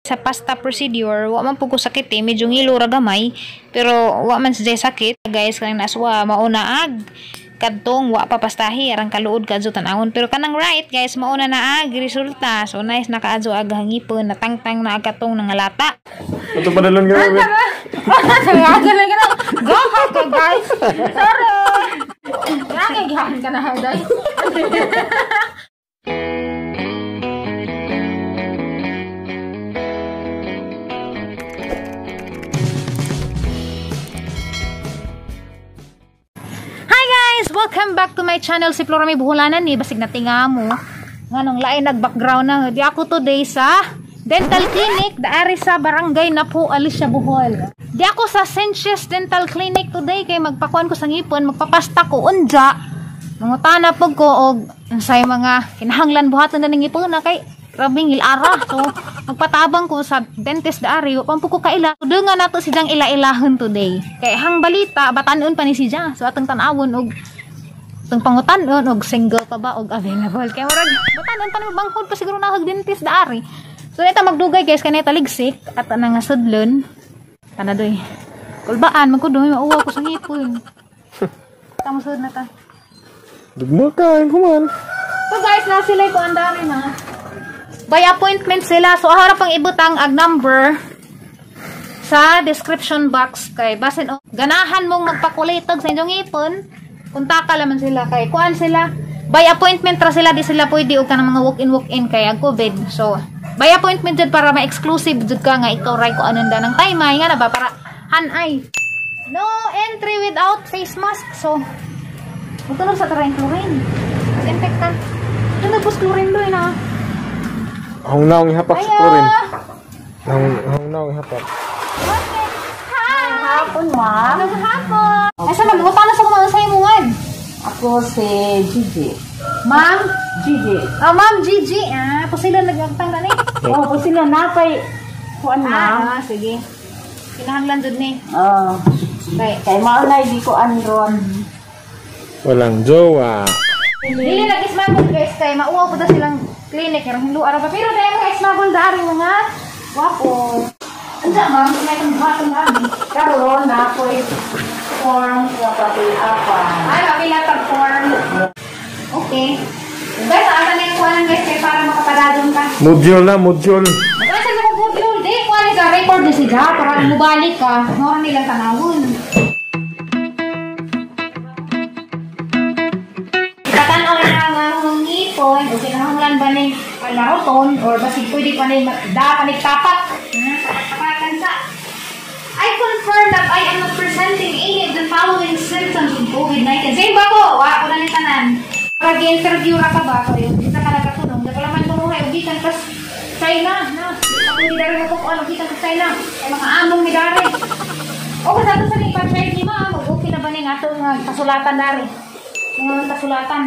Sa pasta procedure, wa man pud ko sakit eh. Medyo ngilo ra gamay, pero wa man siya sakit. Guys, kanang naswa mauna ag kadtong wa pa pastahi arang kaluod kadto tan-awon, pero kanang right guys mauna na ag resulta. So nice na kaadto ag hangipon, natangtang na ag katong nangalata. Ato padalon nga. Go ka guys. Sorry. Nangighan ka na day. Welcome back to my channel, si Flora May Boholanan ni basig natinga mo. Nganong lain nag-background na. Di ako today sa dental clinic daari sa barangay Napo, Alicia, Bohol. Di ako sa Sanchez Dental Clinic today kay magpakuan ko sa ngipon, magpapasta ko unja. Mangutana pug ko og unsay mga kinahanglan buhaton na ning ngipon na kay grabing ilara. So magpatabang ko sa dentist daari, wa pa ko kaila. So dunga nato si Jang ila-ilahon today. Kay hang balita batan-on pa ni si Jang. So atong tan-awon og itong pangutan-on og single pa ba og available. Kaya murag batan-on pa ni banghod pa siguro na og dentist daari. So ita magdugay guys kay taligsik at ana nga sudlon. Tanadoy. Kulbaan man ko doy mauwaw ko sa ngipon. Tamo sud na ta. Dugmo ka human. So guys, na sila ko andari na. By appointment sila. So harap ang ibutang ag number sa description box kay basin og ganahan mong magpakulaytag sa inyong ngipon. Kuntaka laman sila kay kuan sila by appointment ra sila, di sila pwede og kanang mga walk-in kay ang COVID. So by appointment jud para ma-exclusive jud ka nga ikaw ray ko anong danang time ay nga na ba para hanay. No entry without face mask. So mutulog sa taraing chlorine. Disinfectant. Tunog chlorine doy na. Hong naong ihapak sa chlorine. Hong naong ihapak. Okay. Hi. Hapon, ma'am. Hapon. Asa magbuta na sa kumaon sa imungan? Ako si Gigi. Ma'am Gigi. Ah, Ma'am Gigi. Ah, po sila nagagtang na ni. Oh, po sila napay kuan ma'am. Ah, sige. Kinahanglan jud ni. Oh. Kay kay mao na di ko anron. Walang jowa. Dili nag-smuggle guys kay mauwaw po ta silang clinic karong hinlo ara pa pero dahil mga smuggle daari mga wapo. Unsa ma'am, may itong buhaton kami. Karon na ako'y form sa papilapan. Ay, papilapan form. Okay. Guys, asa na yung kuhanan guys kay para makapadadong ka. Module na, module. Asa sa kong module? Di, kuha ni sa record ni siya para mubalik ka. Mura nilang tanawon. Patanaw na nga ang ngipon o kinahanglan ba ni palaroton or basig pwede pa ni da panigtapak. Tapakan sa I confirm that I am not presenting any of the following symptoms of COVID-19. Same ba ko? Wa ko na ni tanan. Pag interview ra ka ba ko yung isa ka nagatunong, nagpalaman ko nuhay og gikan kas China na. Ako ni dari ko ano gikan kas China. Ay mga among ni dari. O sa ato sa ni pa-check ni ma'am, okay na ba ning atong kasulatan dari? Mga kasulatan.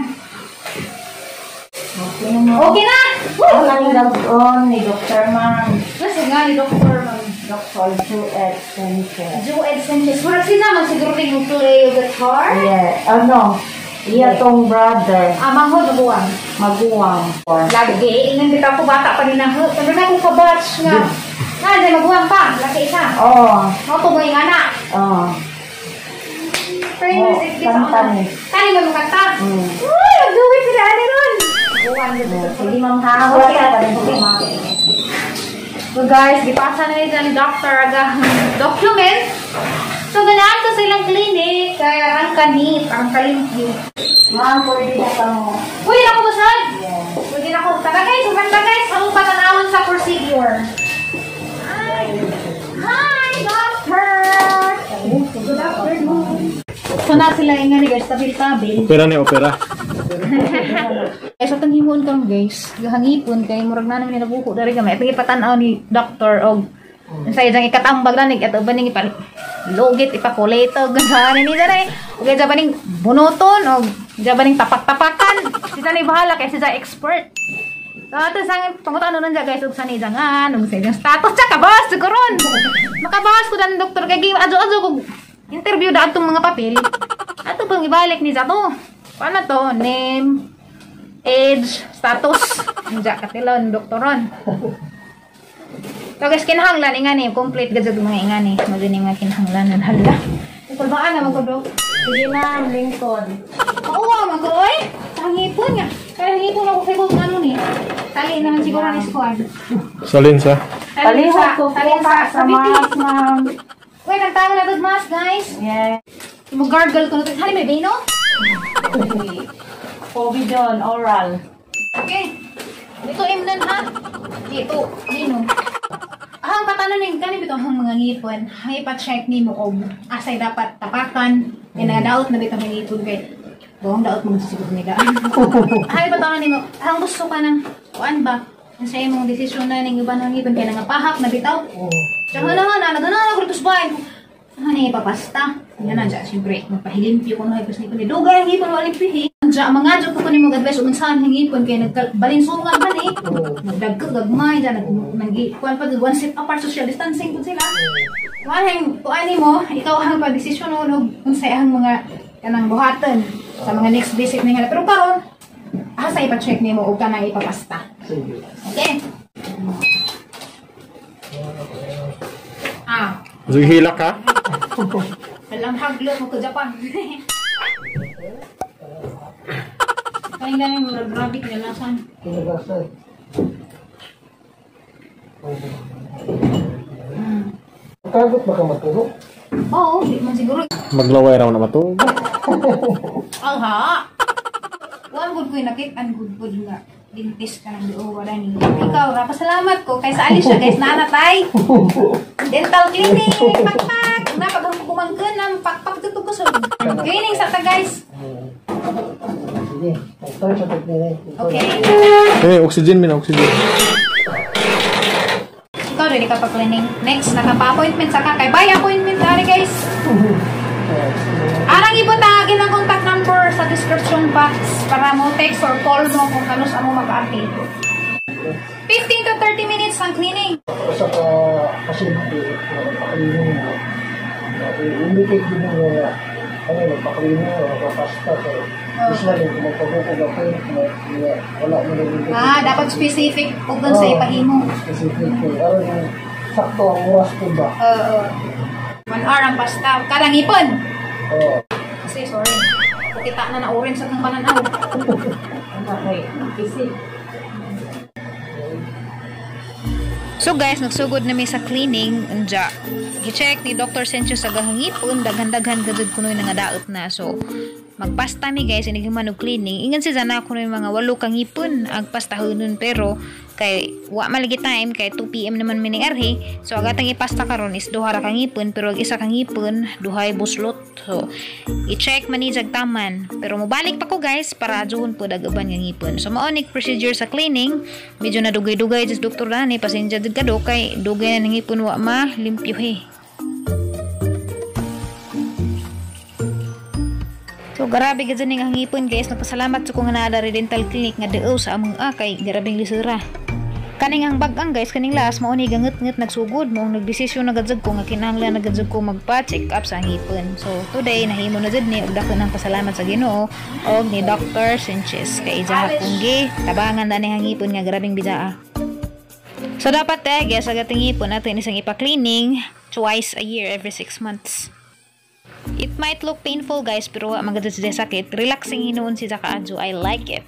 Okay na. Okay na. Woo! Ang on ni Dr. Ma'am. Kasi nga ni Dr. Ma'am. Dr. Joed Sanchez. Joed Sanchez. Murag sila man siguro ning play guitar. Yeah. Ano? Iya tong brother. Ah, manghod maguwang. Maguwang. Lagi. Ingan kita ko bata pa rin na. Pero na akong kabatch nga. Nga, di maguwang pa. Laki isa. Oo. Mao po mo yung anak. Oo. Famous if this Kanta ni. Kani mo makanta? Uy, mag-duet sila ani ron. Sige ma'am ha. Okay. So guys, gipasa na nila ni doctor aga document. So ganahan ko sa ilang clinic kaya ang kanit, ang kalimpyo. Ma'am, pwede na ka mo. Pwede na ako masad? Yeah. Pwede na ako. Tara guys, suganda guys, ang patanawon sa procedure. Hi! Hi, doctor! Good afternoon. So na sila nga ni guys, tabil-tabil. Opera ni opera. Ay, sa itong himuon karon guys, gahangipon kay murag na naman nabuko dari gamay. Itong ipatan-aw ni doctor og sa isang ikatambag na nig ato ba ning ipa lugit ipakuleto ganun ni dere. Og isa ba ning bunuton og isa ba ning tapak-tapakan. Sila ni bahala kay sila expert. So ato sang pangutan nun dya guys og sa nidangan og sa iyang status tsaka boss siguron. Makabas ko dan doktor kay adyo-adyo kog interview da atong mga papel. Ato pang ibalik ni zato. Paano to? Name, age, status. Diya katilon, doktoron. So guys, kinahanglan ingani complete gud mga ingani. Mo din mga kinahanglanan hala. Kulbaan na man ko bro. Sige ma'am, lingkod. Oo, man ko oy. Sa ngipon nga. Kaya ngipon ako kay kung ano ni. Tali naman siguro ni squad. Salin sa. Palihog ko Talin sa mask, ma'am. Wait, ang tawag na to mask, guys. Yeah. Mag-gargle ko na to. Hali, may vino? Povidone, oral. Okay. Dito, imnan ha. Dito, vino. Ang patanon kani bitaw ang mga ngipon. Hay pa-check nimo og asay dapat tapakan. Kay nagadaot na bitaw ang ngipon kay buong daot mo siguro nila. Hay patanon nimo, ang gusto ka ng kuan ba? Ang sa imong desisyon na ning uban ang ngipon kay nangapahak na bitaw. Tsaka na nga, nagana na ko bahay. Ano ipapasta? Yan na dyan, siyempre, magpahilimpyo ko na higos ni kundi. Dugay ang ngipon, walang pihi. Diyan, mga dyan ko kunin mag-advise, umunsahan ang ngipon, kaya nagbalinsungan man eh. Nagdagkag, gagmay, dyan, nag-kuan pa, one step apart, social distancing po sila. Kuan mo, ikaw ang pag-desisyon o, unsay ang mga kanang buhatan sa mga next visit na nga. Pero karon, asa ipa-check nimo o ka na ipapasta. Okay? Ah. Zuhilak ha? Walang haglot mo ko Japan. Kaning ganing murag grabe kinalasan. Kinalasan. Tagot ba ka matulog? Oo, di man siguro. Maglaway raw na matulog. Alha! One good ko yung nakit-an good good nga. Dentist ka ng buo, wala ni. Ikaw, rapasalamat ko. Kay sa Alicia, guys, nanatay. Dental clinic! Pakpak! Napag kumangkon ng pakpak dito ko sa cleaning sa ta, guys. Sige, start sa pag-cleaning. Okay. Eh, oxygen, min oxygen. Ikaw, ready ka pa-cleaning. Next, nakapa-appointment sa ka. Kay bye appointment, ari, guys. Arang ibutagin ang contact number sa description box para mo text or call mo kung kanus amo mag-arte. 15 to 30 minutes ang cleaning. Sa ka pasyente, nagpa-cleaning mo, i-indicate din mo na ano, nagpa-cleaning mo, nagpa-pasta. So, usually, kung magpabukog appointment, wala mo na rin. Ah, dapat specific kung dun sa ipahimo. Specific. Aron, sakto ang oras ko ba? Oo. 1 hour ang pasta. Kada ngipon! Oo. Kasi, sorry. Kita na na-orange sa kang pananaw. Okay. Busy. So guys, nagsugod na mi sa cleaning. Unja, gi-check ni Dr. Sencho sa gahangipon. Daghan-daghan gajud kunoy nga daot na. So, magpasta mi guys, inig human og cleaning. Ingan si Zana kunoy mga 8 ka ngipon ag pastahonon, pero kay wa maligi time kay 2 PM naman mi ning arhi. So agatang ipasta karon is duha ra ka ngipon, pero ag isa ka ngipon duhay buslot. So i-check man ni jag taman, pero mobalik pa ko guys para adjuhon pud ag uban nga ngipon. So mao ni procedure sa cleaning. Medyo nadugay-dugay jud doktor dani, pasensya jud kado kay dugay na ngipon wa ma limpyohe. So grabe gid ning ang ngipon guys. Nagpasalamat sa ko nga naa dari dental clinic nga duo sa among kay grabeng lisura. Kaning ang bag-ang guys, kaning last mao ni ganget-nget nagsugod, mao nagdesisyon na gud ko nga kinahanglan na gud ko magpa-check up sa ngipon. So today nahimo na jud ni og dako nang pasalamat sa Ginoo og ni Dr. Sanchez kay ijaha kong gi tabangan na ning ngipon nga grabeng bidaa. So dapat guys, sa gating ngipon natin isang ipa-cleaning twice a year, every 6 months. It might look painful guys, pero wa magad siya sakit. Relaxing hinuon si Kaajo. I like it.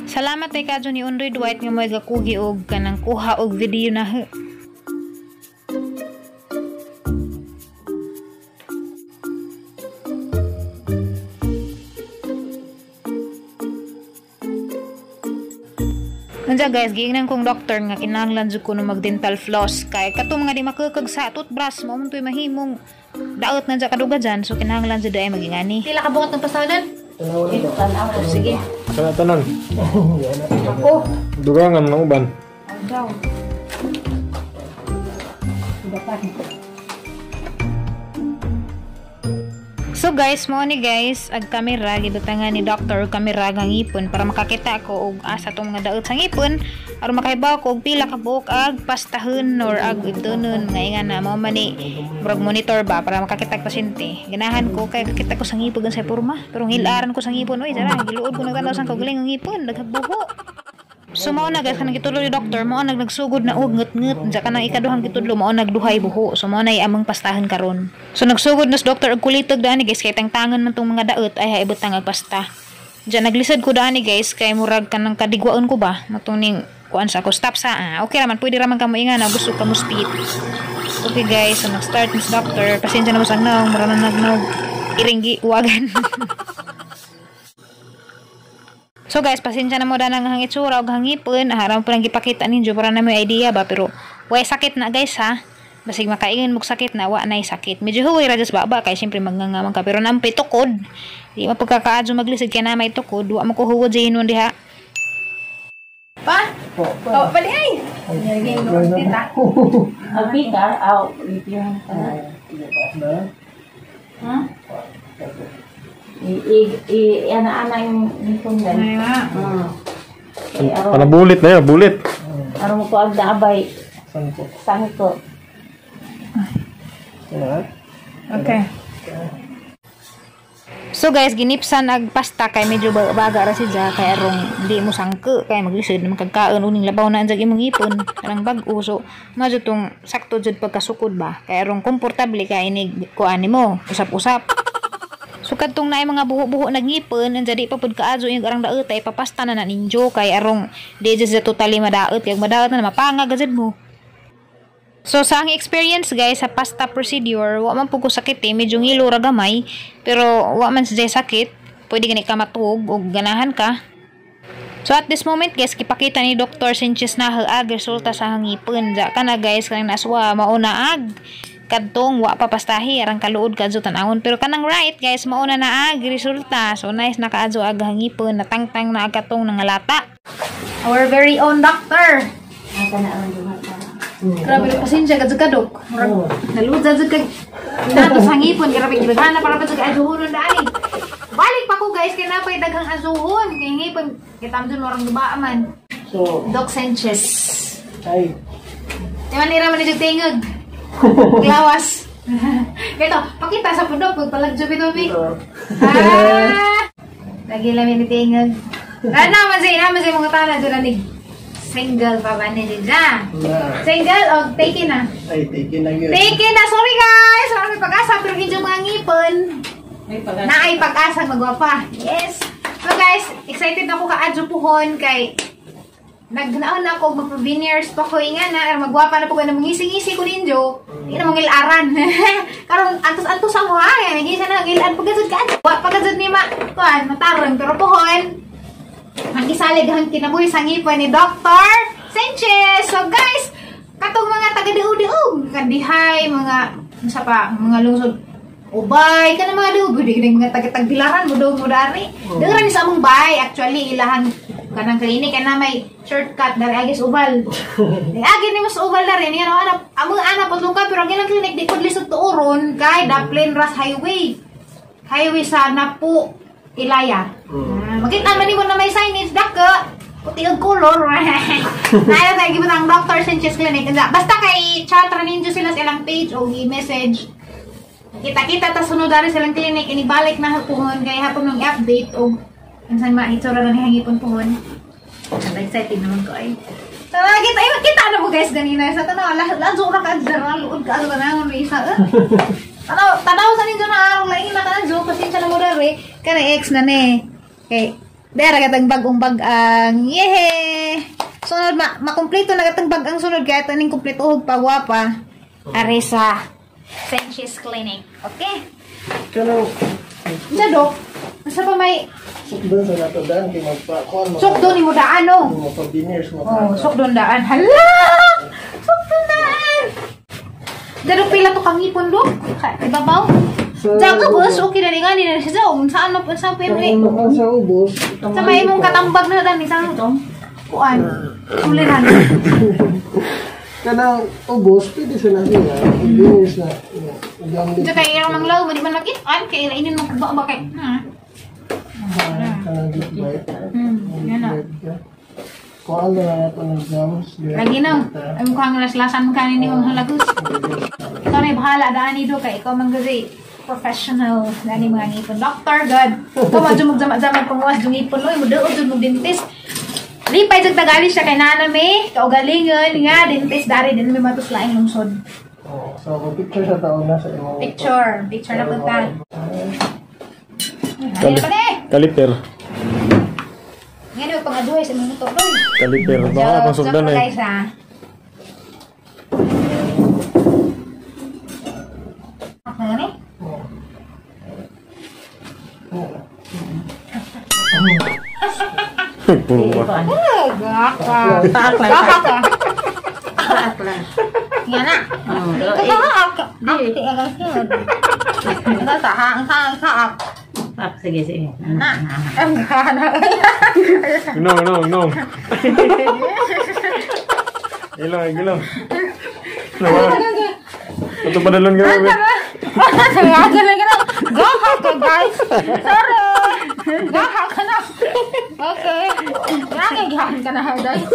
Salamat kay Kaajo ni Unroy Dwight nga mo'y gakugi og kanang kuha og video na. Unsa guys, giingnan kong doktor nga kinahanglan jud ko no mag dental floss kay kato mga di makukag sa toothbrush mo man to'y mahimong daot na dyan kaduga dyan, so kinahanglan jud ay magingani. Pila ka bukat ng pasalan? Tanaw. Sige. Sana tanan. Ako. Dugangan ng uban. Daw. So guys, mo ni guys, ag kamera gibutangan ni doctor kamera ang ngipon para makakita ko og asa tong mga daot sa ngipon aron makahibaw ko og pila ka buok ag pastahon or ag itunon mga inga na mao man ni murag monitor ba para makakita og pasyente. Ganahan ko kay kakita ko sa ngipon sa porma, pero ngilaran ko sa ngipon oy, dara giluod ko nagtan-aw sa kaugaling ang ngipon, naghabuho. So mao na guys, kanang gitudlo ni doktor, mao nag nagsugod na og ngut-ngut. Diya kanang ikaduhang gitudlo, mao nagduhay buho. So mao na among pastahan karon. So nagsugod na sa doktor og kulitog dani guys, kay tangtangan man tong mga daot ay haibutang ang pasta. Diya naglisod ko dani guys, kay murag kanang kadigwaon ko ba, matong ning kuan sa ako stop sa okay raman, pwede raman kamo inga na gusto ka mo speed. Okay guys, so nag-start ni sa doctor. Pasensya na mo sa naong, mura na nagnog iringgi wagan. So guys, pasensya na mo danang ang itsura og hangipon. Haram po lang gipakita ninyo para na may idea ba, pero way sakit na guys ha. Basig makaingon mo sakit na, wa nay sakit. Medyo huway ra just baba kay syempre magngangaman ka, pero nampay tukod. Di mapagkakaadyo maglisod kay na may tukod, wa mo ko huwad sa inon diha. Pa? Oh, bali ay. Agpita, aw, lipihan ka na. Ha? I ana yung nitong gan. Para bulit na yun, bulit. Araw mo ko ang daabay. Sangko. Sangko. Okay. So guys, ginipsan ag pasta kay medyo baga ra siya kay arong di mo sangko kay maglisod naman kagkaon uning labaw na anjag imong ipon kanang bag-o. So medyo tong sakto jud pagkasukod ba kay arong komportable ka inig kuan nimo usap-usap. So kadtong naay mga buho-buho nagngipon anja di pa pud kaadyo yung arang daot ay papasta na na ninyo kay arong di jud siya totally madaot kay madaot na mapanga gajud mo. So sa ang experience guys sa pasta procedure, wa man pud ko sakit eh, medyo ngilo ra gamay, pero wa man siya sakit, pwede gani ka matuog og ganahan ka. So at this moment guys, gipakita ni Dr. Sanchez na ag resulta sa hangipon. Ja kana guys kanang naswa mauna ag kadtong wa pa pastahi arang kaluod kadto tan-awon, pero kanang right guys mauna na ag resulta. So nice na kaadto ag hangipon, natangtang na ag katong nangalata. Our very own doctor. Grabe na pasensya ka ka dok. Naluod sa kag nato sa ngipon, grabe gidaghan para pa sa azuhon dani. Balik pa ko guys kay napay daghang azuhon kay ngipon kay tamdon warang dubaa man. So Doc Sanchez. Ay. Di man nira man ni tingog. Glawas. Kito, pakita sa pudok pagpalagjo bitobi. Ah! Lagi lang ni tingog. Ana man say mga tana dyan ni. Single pa ba ni Dija? Single o taken na? Ay, taken na yun. Taken na! Sorry guys! Wala may pag-asa pero hindi yung mga ngipon. Naay pag-asa magwapa. Yes! So guys, excited ako kaadyo puhon kay nagnaon na ako mag-veneers pa ko nga na magwapa na po ko na mangising-ngisi ko ninyo. Hindi na mangilaran. Karon antos-antos ang ha. Nangisa na ngilan pagkasud ka. Wa pagkasud ni ma kuan matarong pero puhon ang isalig ang kinabuhi sa ngipon ni Dr. Sanchez. So guys, katong mga taga-diog-diog, kadihay, mga unsa pa, mga lungsod ubay, kanang mga diog, mga taga-tagbilaran mo dog mo dari. Daghan sa among bay actually ilahang kanang clinic kana may shortcut dari agis ubal. Agi nimo sa ubal dari niya no ana among ana patlong ka pero ang ilang clinic di pud lisod tuoron kay Daplin Ras Highway. Highway sa Napo Ilaya. Makita man nimo na may signage dako puti og color. Naaya tayo gibot ang Dr. Sanchez Clinic. Basta kay chat ra ninyo sila sa ilang page o i-message. Kita-kita ta sunod dari silang clinic inibalik na puhon kay hapon nung update og unsan ma itsura na ni hangipon puhon. Excited naman ko ay. So kita ay makita na mo guys ganina sa tanaw lazo ra ka dyan luod ka tanawon ri isa. Tanaw tanaw sa ninyo na arong lain na kanan jo pasensya na mo dere kana ex na ni. Kay dera katang bag-ong bag-ang. Yehe. Sunod makumpleto na katang bag-ang sunod kay ato ning kumpleto og pagwapa. Aresa Sanchez Clinic. Okay? Kanang Unsa dok? Asa pa may sukdon sa nato daan kay magpa-kuan mo. Sukdon nimo daan no. Magpa-veneers mo. Oh, sukdon daan. Hala! Sukdon daan. Dado pila to kangipon dok? Sa ibabaw. Jago boss, okay na rin na siya. Saan mo sa pa ni? Sa ubos. Sa may imong katambag na daan isang kuan. Suliran. Kanang ubos pwede sa natin na veneers na. Diyan kay irang manglaw, di man makitaan kay ilainin mo kuba ba kay. Kanang deep bite. Yan na. Kuan na nato ng gums. Lagi na. Ay mukhang laslasan mo kanin ni mong halagus. Ikaw na bahala daan ni do kay ikaw man gazi professional dani mga ngipon. Doctor God. Ikaw man jud magzama-zama panguwas jud ngipon oy mo duod jud mo dentist. Lipay jud tagali siya kay naa na may kaugalingon nga dentist dari din may matos laing lungsod. Oh, so picture sa taon na sa imong picture, picture na punta. Kaliper. Ngano pang aduhay sa minuto doy. Kaliper ba pang sugdan eh. Puro ba? Taak lang. Yan na. Sige, sige. No, no, no. Ilong, ilong. Ito padalon ka. Gaha ka, guys. Sorry. Gaha ka na. Okay. Nangigahan ka na, guys.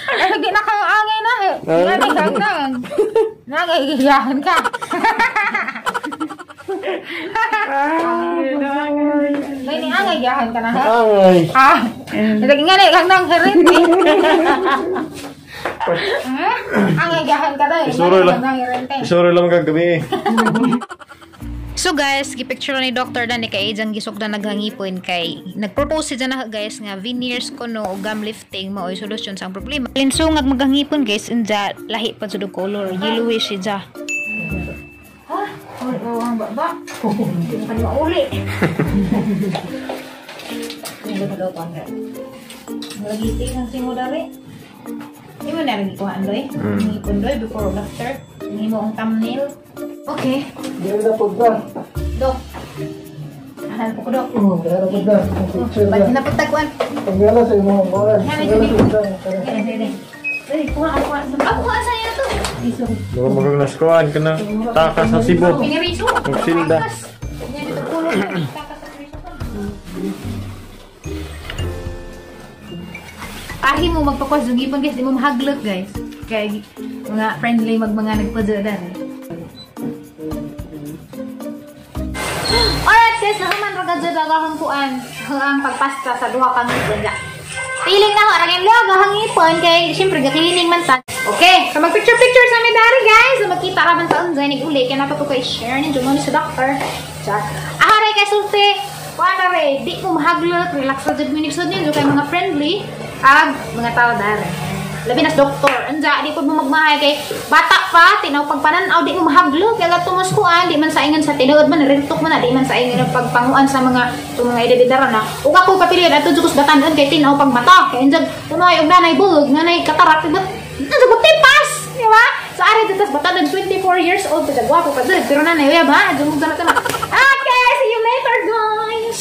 Ay, di na kayo angay na. Nangigahan na. Nangigahan ka. May ni angay gahan ka na, ha? Angay. Ah. Lagi nga na, kang nang herin. Angay gahan ka na. Isuro lang. Isuro lang kagabi. So guys, gipicture ni Dr. Dan ni kay Ejang gisok na naghangipon kay nagpropose siya na guys nga veneers kuno o gum lifting mao'y solusyon sa ang problema. Linsungag maghangipon guys unja lahi pa jud og color, yellowish siya. Ha? Oh, ang baba. Hindi ka mauli. Lagi ang simo dali. Imo na rin ikuhaan doy. Ngipon doy before or after. Ngimo ang thumbnail. Okay. Dili na pud na. Dok. Ahan po ko dok. Dili na pud na. Picture Ba't na. napagtaguan? Pagdala sa imong kuan. Kuha ako. Ako asa niya to? Baka magagnaskuan ka na. Taka sa Cebu. Piniriso. Magsilda. Ahi mo magpakwas yung ipon guys, di mo mahaglot guys. Kaya mga friendly mag mga nagpadala. Alright sis, nahuman ra gud agahang kuan ang pagpasta sa duha ka ngipon. Feeling na ho, rangin lo agahang ngipon kay syempre ga-cleaning man ta. Okay, so mag-picture-picture sa mi dari guys. So magkita ra man sa unsa nig uli kay nato ko i-share ninyo mo ni sa doctor. Char. Aharay kay sulti. Kuan ra re, di mo mahaglot, relax ra jud mi nigsud ninyo kay mga friendly ag mga tao dari. Labi nas doktor, anja di pud mo magmahay kay bata pa, tinaw pagpanan-aw di mo mahaglot kay gatungos kuan, di man saingan sa tinuod man rentok man na, di man saingan ang pagpanguan sa mga itong mga edad na. Ug ako kapilian adto jud kus batan-on kay tinaw pagmata kay anjag kunoy og nanay bulog, nanay katarak, but anjag tipas, di ba? So ari dito sa batan 24 years old pa gwapo pa dud, pero nanay uya ba? Adto mo na. Okay, see you later guys.